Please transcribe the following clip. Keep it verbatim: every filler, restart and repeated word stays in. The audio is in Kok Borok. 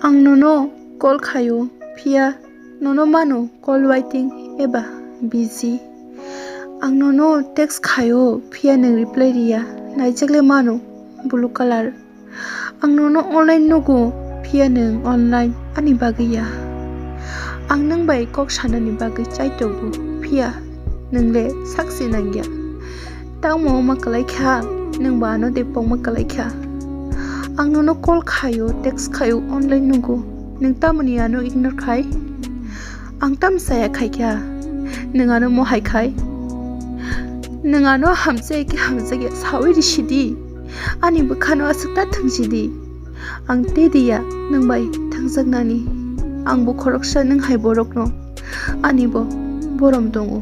Ang nono call khaio, phiya nono mano call waiting eba busy. Ang nono text khaio, phiya nwng reply riya, naijakle mano blue color. Ang nono online nugo, phiya nwng online ani bagwi ya. Ang nwng bai kok sanani bagwi chaitogo, phiya nwng le sak se nangya. Tamo ma kwlai kha, nwng ba ano de pokma kwlai kha. Ang nono call khaio, text khaio, online nugo. Nwng tamoni ano ignore khai? Ang tam saya khai kha. Nwng ano mo hai khai? Nwng ano hamjak khe hamjak ya sawi ri sidi. Ani bwkhano aswk ta thwng sidi. Ang te diya nwng bai thangjaknani. Ang bo khoroksa nwng hai borokno. Ani bo borom tongo.